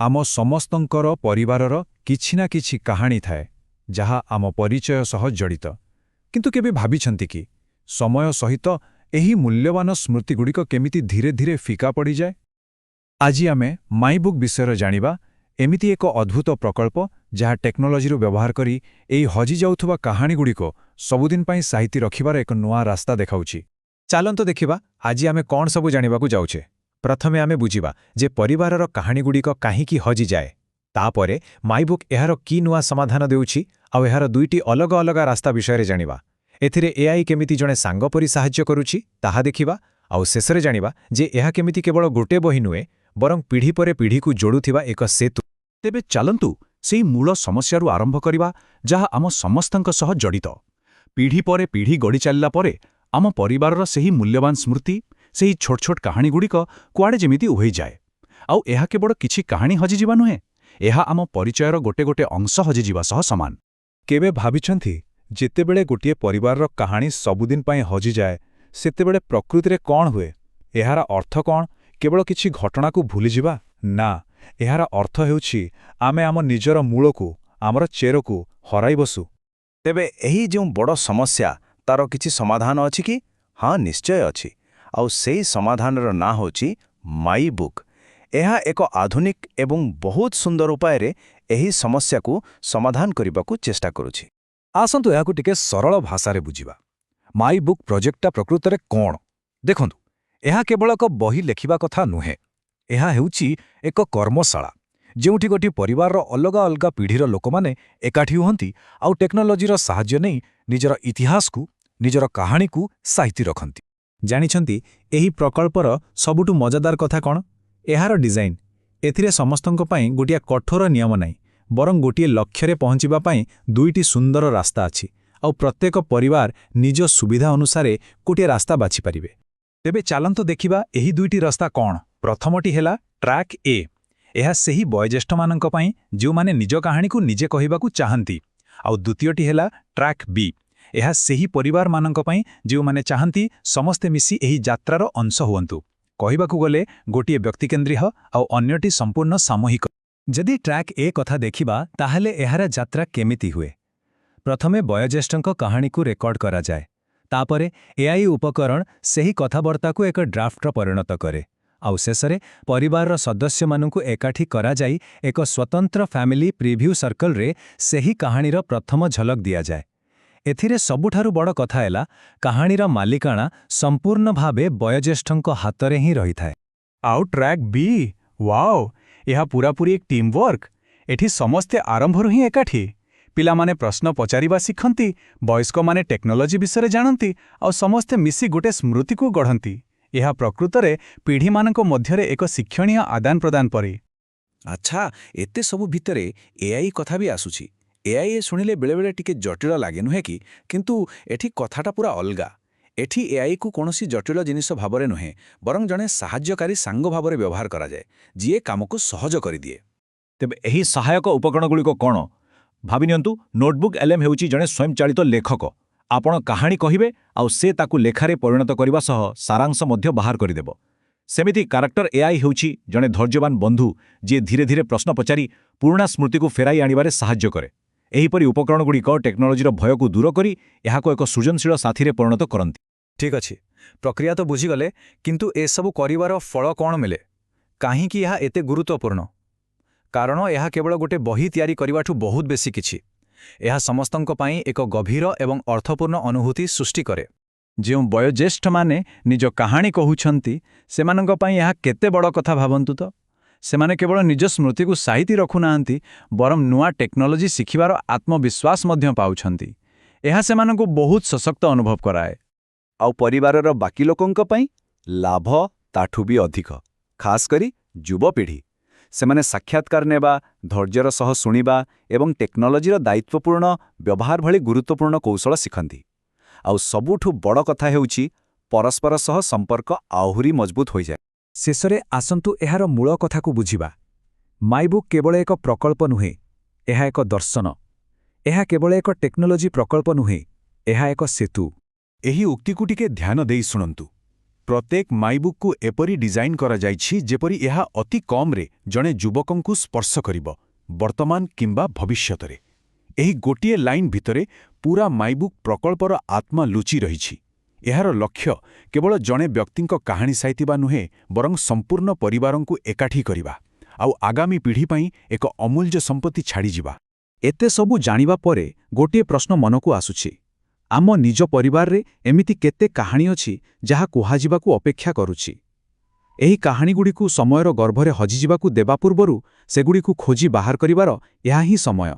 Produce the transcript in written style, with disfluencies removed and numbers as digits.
ଆମ ସମସ୍ତଙ୍କର ପରିବାରର କିଛି ନା କିଛି କାହାଣୀ ଥାଏ, ଯାହା ଆମ ପରିଚୟ ସହ ଜଡ଼ିତ। କିନ୍ତୁ କେବେ ଭାବିଛନ୍ତି କି, ସମୟ ସହିତ ଏହି ମୂଲ୍ୟବାନ ସ୍ମୃତିଗୁଡ଼ିକ କେମିତି ଧୀରେ ଧୀରେ ଫିକା ପଡ଼ିଯାଏ? ଆଜି ଆମେ ମାଇବୁକ୍ ବିଷୟରେ ଜାଣିବା, ଏମିତି ଏକ ଅଦ୍ଭୁତ ପ୍ରକଳ୍ପ ଯାହା ଟେକ୍ନୋଲୋଜିର ବ୍ୟବହାର କରି ଏହି ହଜିଯାଉଥିବା କାହାଣୀଗୁଡ଼ିକ ସବୁଦିନ ପାଇଁ ସାଇତି ରଖିବାର ଏକ ନୂଆ ରାସ୍ତା ଦେଖାଉଛି। ଚାଲନ୍ତୁ ଦେଖିବା, ଆଜି ଆମେ କ'ଣ ସବୁ ଜାଣିବାକୁ ଯାଉଛେ। ପ୍ରଥମେ ଆମେ ବୁଝିବା ଯେ ପରିବାରର କାହାଣୀଗୁଡ଼ିକ କାହିଁକି ହଜିଯାଏ। ତାପରେ ମାଇବୁକ୍ ଏହାର କି ନୂଆ ସମାଧାନ ଦେଉଛି, ଆଉ ଏହାର ଦୁଇଟି ଅଲଗା ଅଲଗା ରାସ୍ତା ବିଷୟରେ ଜାଣିବା। ଏଥିରେ ଏଆଇ କେମିତି ଜଣେ ସାଙ୍ଗ ପରି ସାହାଯ୍ୟ କରୁଛି, ତାହା ଦେଖିବା। ଆଉ ଶେଷରେ ଜାଣିବା ଯେ ଏହା କେମିତି କେବଳ ଗୋଟିଏ ବହି ନୁହେଁ, ବରଂ ପିଢ଼ି ପରେ ପିଢ଼ିକୁ ଯୋଡ଼ୁଥିବା ଏକ ସେତୁ। ତେବେ ଚାଲନ୍ତୁ, ସେଇ ମୂଳ ସମସ୍ୟାରୁ ଆରମ୍ଭ କରିବା, ଯାହା ଆମ ସମସ୍ତଙ୍କ ସହ ଜଡ଼ିତ। ପିଢ଼ି ପରେ ପିଢ଼ି ଗଡ଼ି ଚାଲିଲା ପରେ ଆମ ପରିବାରର ସେହି ମୂଲ୍ୟବାନ ସ୍ମୃତି, ସେହି ଛୋଟ ଛୋଟ କାହାଣୀଗୁଡ଼ିକ କୁଆଡ଼େ ଯେମିତି ଉଭେଇଯାଏ। ଆଉ ଏହା କେବଳ କିଛି କାହାଣୀ ହଜିଯିବା ନୁହେଁ, ଏହା ଆମ ପରିଚୟର ଗୋଟେ ଗୋଟେ ଅଂଶ ହଜିଯିବା ସହ ସମାନ। କେବେ ଭାବିଛନ୍ତି, ଯେତେବେଳେ ଗୋଟିଏ ପରିବାରର କାହାଣୀ ସବୁଦିନ ପାଇଁ ହଜିଯାଏ, ସେତେବେଳେ ପ୍ରକୃତିରେ କ'ଣ ହୁଏ? ଏହାର ଅର୍ଥ କ'ଣ କେବଳ କିଛି ଘଟଣାକୁ ଭୁଲିଯିବା? ନା, ଏହାର ଅର୍ଥ ହେଉଛି ଆମେ ଆମ ନିଜର ମୂଳକୁ, ଆମର ଚେରକୁ ହରାଇ ବସୁ। ତେବେ ଏହି ଯେଉଁ ବଡ଼ ସମସ୍ୟା, ତାର କିଛି ସମାଧାନ ଅଛି କି? ହଁ, ନିଶ୍ଚୟ ଅଛି। ଆଉ ସେଇ ସମାଧାନର ନାଁ ହେଉଛି ମାଇ ବୁକ୍। ଏହା ଏକ ଆଧୁନିକ ଏବଂ ବହୁତ ସୁନ୍ଦର ଉପାୟରେ ଏହି ସମସ୍ୟାକୁ ସମାଧାନ କରିବାକୁ ଚେଷ୍ଟା କରୁଛି। ଆସନ୍ତୁ, ଏହାକୁ ଟିକେ ସରଳ ଭାଷାରେ ବୁଝିବା। ମାଇ ବୁକ୍ ପ୍ରୋଜେକ୍ଟଟା ପ୍ରକୃତରେ କ'ଣ? ଦେଖନ୍ତୁ, ଏହା କେବଳ ଏକ ବହି ଲେଖିବା କଥା ନୁହେଁ। ଏହା ହେଉଛି ଏକ କର୍ମଶାଳା, ଯେଉଁଠି ଗୋଟିଏ ପରିବାରର ଅଲଗା ଅଲଗା ପିଢ଼ିର ଲୋକମାନେ ଏକାଠି ହୁଅନ୍ତି ଆଉ ଟେକ୍ନୋଲୋଜିର ସାହାଯ୍ୟ ନେଇ ନିଜର ଇତିହାସକୁ, ନିଜର କାହାଣୀକୁ ସାଇତି ରଖନ୍ତି। ଜାଣିଛନ୍ତି, ଏହି ପ୍ରକଳ୍ପର ସବୁଠୁ ମଜାଦାର କଥା କ'ଣ? ଏହାର ଡିଜାଇନ୍। ଏଥିରେ ସମସ୍ତଙ୍କ ପାଇଁ ଗୋଟିଏ କଠୋର ନିୟମ ନାହିଁ, ବରଂ ଗୋଟିଏ ଲକ୍ଷ୍ୟରେ ପହଞ୍ଚିବା ପାଇଁ ଦୁଇଟି ସୁନ୍ଦର ରାସ୍ତା ଅଛି, ଆଉ ପ୍ରତ୍ୟେକ ପରିବାର ନିଜ ସୁବିଧା ଅନୁସାରେ ଗୋଟିଏ ରାସ୍ତା ବାଛିପାରିବେ। ତେବେ ଚାଲନ୍ତୁ ଦେଖିବା, ଏହି ଦୁଇଟି ରାସ୍ତା କ'ଣ। ପ୍ରଥମଟି ହେଲା ଟ୍ରାକ୍ ଏ। ଏହା ସେହି ବୟୋଜ୍ୟେଷ୍ଠମାନଙ୍କ ପାଇଁ, ଯେଉଁମାନେ ନିଜ କାହାଣୀକୁ ନିଜେ କହିବାକୁ ଚାହାନ୍ତି। ଆଉ ଦ୍ୱିତୀୟଟି ହେଲା ଟ୍ରାକ୍ ବି। ଏହା ସେହି ପରିବାରମାନଙ୍କ ପାଇଁ, ଯେଉଁମାନେ ଚାହାନ୍ତି ସମସ୍ତେ ମିଶି ଏହି ଯାତ୍ରାର ଅଂଶ ହୁଅନ୍ତୁ। କହିବାକୁ ଗଲେ, ଗୋଟିଏ ବ୍ୟକ୍ତିକେନ୍ଦ୍ରୀୟ ଆଉ ଅନ୍ୟଟି ସମ୍ପୂର୍ଣ୍ଣ ସାମୂହିକ। ଯଦି ଟ୍ରାକ୍ ଏ କଥା ଦେଖିବା, ତାହେଲେ ଏହାର ଯାତ୍ରା କେମିତି ହୁଏ? ପ୍ରଥମେ ବୟୋଜ୍ୟେଷ୍ଠଙ୍କ କାହାଣୀକୁ ରେକର୍ଡ କରାଯାଏ। ତାପରେ ଏଆଇ ଉପକରଣ ସେହି କଥାବାର୍ତ୍ତାକୁ ଏକ ଡ୍ରାଫ୍ଟର ପରିଣତ କରେ। ଆଉ ଶେଷରେ ପରିବାରର ସଦସ୍ୟମାନଙ୍କୁ ଏକାଠି କରାଯାଇ ଏକ ସ୍ୱତନ୍ତ୍ର ଫ୍ୟାମିଲି ପ୍ରିଭ୍ୟୁ ସର୍କଲରେ ସେହି କାହାଣୀର ପ୍ରଥମ ଝଲକ ଦିଆଯାଏ। ଏଥିରେ ସବୁଠାରୁ ବଡ଼ କଥା ହେଲା, କାହାଣୀର ମାଲିକାନା ସମ୍ପୂର୍ଣ୍ଣ ଭାବେ ବୟୋଜ୍ୟେଷ୍ଠଙ୍କ ହାତରେ ହିଁ ରହିଥାଏ। ଆଉ ଟ୍ରାକ୍ ବି, ୱାଓ, ଏହା ପୂରାପୂରି ଏକ ଟିମ୍ ୱାର୍କ। ଏଠି ସମସ୍ତେ ଆରମ୍ଭରୁ ହିଁ ଏକାଠି। ପିଲାମାନେ ପ୍ରଶ୍ନ ପଚାରିବା ଶିଖନ୍ତି, ବୟସ୍କମାନେ ଟେକ୍ନୋଲୋଜି ବିଷୟରେ ଜାଣନ୍ତି, ଆଉ ସମସ୍ତେ ମିଶି ଗୋଟେ ସ୍ମୃତିକୁ ଗଢ଼ନ୍ତି। ଏହା ପ୍ରକୃତରେ ପିଢ଼ିମାନଙ୍କ ମଧ୍ୟରେ ଏକ ଶିକ୍ଷଣୀୟ ଆଦାନ ପ୍ରଦାନ ପରି। ଆଚ୍ଛା, ଏତେ ସବୁ ଭିତରେ ଏଆଇ କଥା ବି ଆସୁଛି। ଏଆଇ ଶୁଣିଲେ ବେଳେବେଳେ ଟିକେ ଜଟିଳ ଲାଗେ, ନୁହେଁ କି? କିନ୍ତୁ ଏଠି କଥାଟା ପୁରା ଅଲଗା। ଏଠି ଏଆଇକୁ କୌଣସି ଜଟିଳ ଜିନିଷ ଭାବରେ ନୁହେଁ, ବରଂ ଜଣେ ସାହାଯ୍ୟକାରୀ ସାଙ୍ଗ ଭାବରେ ବ୍ୟବହାର କରାଯାଏ, ଯିଏ କାମକୁ ସହଜ କରିଦିଏ। ତେବେ ଏହି ସହାୟକ ଉପକରଣଗୁଡ଼ିକ କ'ଣ? ଭାବିନିଅନ୍ତୁ, ନୋଟବୁକ୍ ଏଲ୍ଏମ୍ ହେଉଛି ଜଣେ ସ୍ୱୟଂଚାଳିତ ଲେଖକ। ଆପଣ କାହାଣୀ କହିବେ, ଆଉ ସେ ତାକୁ ଲେଖାରେ ପରିଣତ କରିବା ସହ ସାରାଂଶ ମଧ୍ୟ ବାହାର କରିଦେବ। ସେମିତି କାରେକ୍ଟର ଏଆଇ ହେଉଛି ଜଣେ ଧୈର୍ଯ୍ୟବାନ ବନ୍ଧୁ, ଯିଏ ଧୀରେ ଧୀରେ ପ୍ରଶ୍ନ ପଚାରି ପୁରୁଣା ସ୍ମୃତିକୁ ଫେରାଇ ଆଣିବାରେ ସାହାଯ୍ୟ କରେ। ଏହିପରି ଉପକରଣଗୁଡ଼ିକ ଟେକ୍ନୋଲୋଜିର ଭୟକୁ ଦୂର କରି ଏହାକୁ ଏକ ସୃଜନଶୀଳ ସାଥୀରେ ପରିଣତ କରନ୍ତି। ଠିକ୍ ଅଛି, ପ୍ରକ୍ରିୟା ତ ବୁଝିଗଲେ, କିନ୍ତୁ ଏସବୁ କରିବାର ଫଳ କ'ଣ ମିଳେ? କାହିଁକି ଏହା ଏତେ ଗୁରୁତ୍ୱପୂର୍ଣ୍ଣ? କାରଣ ଏହା କେବଳ ଗୋଟେ ବହି ତିଆରି କରିବାଠୁ ବହୁତ ବେଶୀ କିଛି। ଏହା ସମସ୍ତଙ୍କ ପାଇଁ ଏକ ଗଭୀର ଏବଂ ଅର୍ଥପୂର୍ଣ୍ଣ ଅନୁଭୂତି ସୃଷ୍ଟି କରେ। ଯେଉଁ ବୟୋଜ୍ୟେଷ୍ଠମାନେ ନିଜ କାହାଣୀ କହୁଛନ୍ତି, ସେମାନଙ୍କ ପାଇଁ ଏହା କେତେ ବଡ଼ କଥା ଭାବନ୍ତୁ ତ! ସେମାନେ କେବଳ ନିଜ ସ୍ମୃତିକୁ ସାଇତି ରଖୁନାହାନ୍ତି, ବରଂ ନୂଆ ଟେକ୍ନୋଲୋଜି ଶିଖିବାର ଆତ୍ମବିଶ୍ୱାସ ମଧ୍ୟ ପାଉଛନ୍ତି। ଏହା ସେମାନଙ୍କୁ ବହୁତ ସଶକ୍ତ ଅନୁଭବ କରାଏ। ଆଉ ପରିବାରର ବାକି ଲୋକଙ୍କ ପାଇଁ ଲାଭ ତାଠୁ ବି ଅଧିକ। ଖାସ୍ କରି ଯୁବପିଢ଼ି। ସେମାନେ ସାକ୍ଷାତକାର ନେବା, ଧୈର୍ଯ୍ୟର ସହ ଶୁଣିବା ଏବଂ ଟେକ୍ନୋଲୋଜିର ଦାୟିତ୍ୱପୂର୍ଣ୍ଣ ବ୍ୟବହାର ଭଳି ଗୁରୁତ୍ୱପୂର୍ଣ୍ଣ କୌଶଳ ଶିଖନ୍ତି। ଆଉ ସବୁଠୁ ବଡ଼ କଥା ହେଉଛି, ପରସ୍ପର ସହ ସମ୍ପର୍କ ଆହୁରି ମଜବୁତ ହୋଇଯାଏ। ଶେଷରେ ଆସନ୍ତୁ, ଏହାର ମୂଳ କଥାକୁ ବୁଝିବା। ମାଇବୁକ୍ କେବଳ ଏକ ପ୍ରକଳ୍ପ ନୁହେଁ, ଏହା ଏକ ଦର୍ଶନ। ଏହା କେବଳ ଏକ ଟେକ୍ନୋଲୋଜି ପ୍ରକଳ୍ପ ନୁହେଁ, ଏହା ଏକ ସେତୁ। ଏହି ଉକ୍ତିକୁ ଟିକେ ଧ୍ୟାନ ଦେଇ ଶୁଣନ୍ତୁ। ପ୍ରତ୍ୟେକ ମାଇବୁକ୍କୁ ଏପରି ଡିଜାଇନ୍ କରାଯାଇଛି ଯେପରି ଏହା ଅତି କମ୍ରେ ଜଣେ ଯୁବକଙ୍କୁ ସ୍ପର୍ଶ କରିବ, ବର୍ତ୍ତମାନ କିମ୍ବା ଭବିଷ୍ୟତରେ। ଏହି ଗୋଟିଏ ଲାଇନ୍ ଭିତରେ ପୂରା ମାଇବୁକ୍ ପ୍ରକଳ୍ପର ଆତ୍ମା ଲୁଚି ରହିଛି। ଏହାର ଲକ୍ଷ୍ୟ କେବଳ ଜଣେ ବ୍ୟକ୍ତିଙ୍କ କାହାଣୀ ସାଇତିବା ନୁହେଁ, ବରଂ ସମ୍ପୂର୍ଣ୍ଣ ପରିବାରଙ୍କୁ ଏକାଠି କରିବା ଆଉ ଆଗାମୀ ପିଢ଼ି ପାଇଁ ଏକ ଅମୂଲ୍ୟ ସମ୍ପତ୍ତି ଛାଡ଼ିଯିବା। ଏତେ ସବୁ ଜାଣିବା ପରେ ଗୋଟିଏ ପ୍ରଶ୍ନ ମନକୁ ଆସୁଛି। ଆମ ନିଜ ପରିବାରରେ ଏମିତି କେତେ କାହାଣୀ ଅଛି ଯାହା କୁହାଯିବାକୁ ଅପେକ୍ଷା କରୁଛି। ଏହି କାହାଣୀଗୁଡ଼ିକୁ ସମୟର ଗର୍ଭରେ ହଜିଯିବାକୁ ଦେବା ପୂର୍ବରୁ ସେଗୁଡ଼ିକୁ ଖୋଜି ବାହାର କରିବାର ଏହା ହିଁ ସମୟ।